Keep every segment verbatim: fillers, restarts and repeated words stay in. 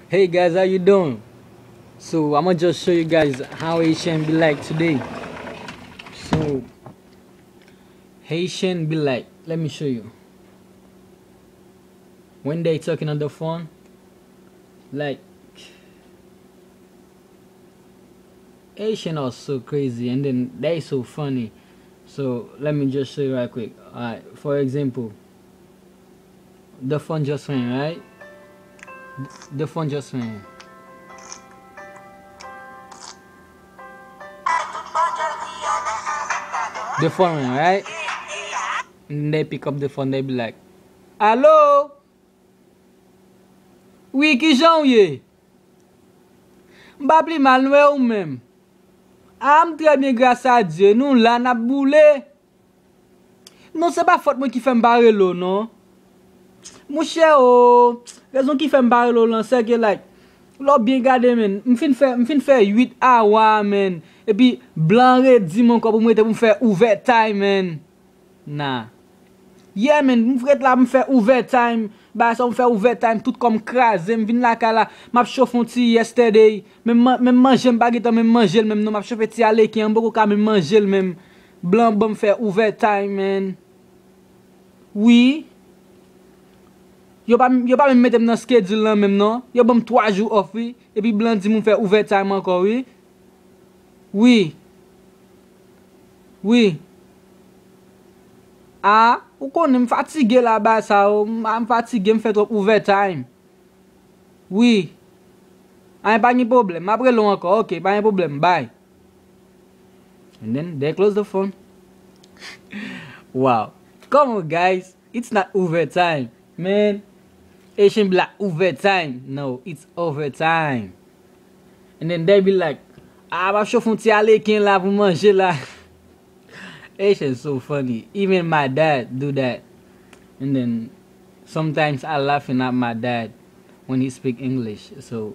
Hey guys, how you doing? So I'm gonna just show you guys how Haitian be like today. So Haitian be like, let me show you. When they talking on the phone, like, Haitian are so crazy and then they so funny. So let me just show you right quick. Alright, for example, the phone just rang, right? The phone just rang. The phone rang, right? And they pick up the phone, they be like, "Alo? Wi, kijan w ye? M pa pi mal, non, e ou menm?" "A, m trè byen, gras a Dye. Nou la, n ap boule." "Non, se pa fòt mwen ki fè m pa rele w, non." "Monchè, o, rezon ki fè m pa rele w lan, se ke, like, lè w byen gade, man, m fin fè, m fin fè uit awa, man. Epi blan redi m ankò pou m rete pou m fè overtime, man. Nah. Yeah, man, m ret la, m fè overtime. Bagay sa, m fè overtime, tout kò m kraze, m vin lakay la, m ap chofe yon ti yesterday. Menm man-, menm manje, m pa gentan menm manje l menm, non, m ap chofe ti aleken an, m poko ka menm manje l menm. Blan ban m fè overtime, man. Wi. Yo pa, yo pa menm mete m nan schedule lan menm, non. Yo ban m twa jou off, wi. Epi blan di m fè overtime ankò, wi. Wi. Wi. A, ou konnen m fatige la, bagay sa yo. M, m fatige, m fè twòp overtime. Wi. A, pa gen pwoblèm. M ap rele w ankò. Ok, pa gen pwoblèm. Bye. And then they close the phone. Wow. Come on, guys. It's not overtime, man. Haitian be like, "Overtime." No, it's overtime. And then they be like, "A, m ap chofe yon ti aleken la pou manje la." Haitian so funny. Even my dad do that. And then sometimes I laughing at my dad when he speak English. So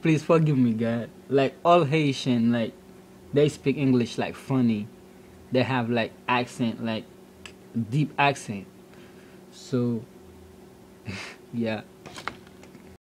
please forgive me, God. Like, all Haitian, like, they speak English, like, funny. They have, like, accent, like, deep accent. So yeah.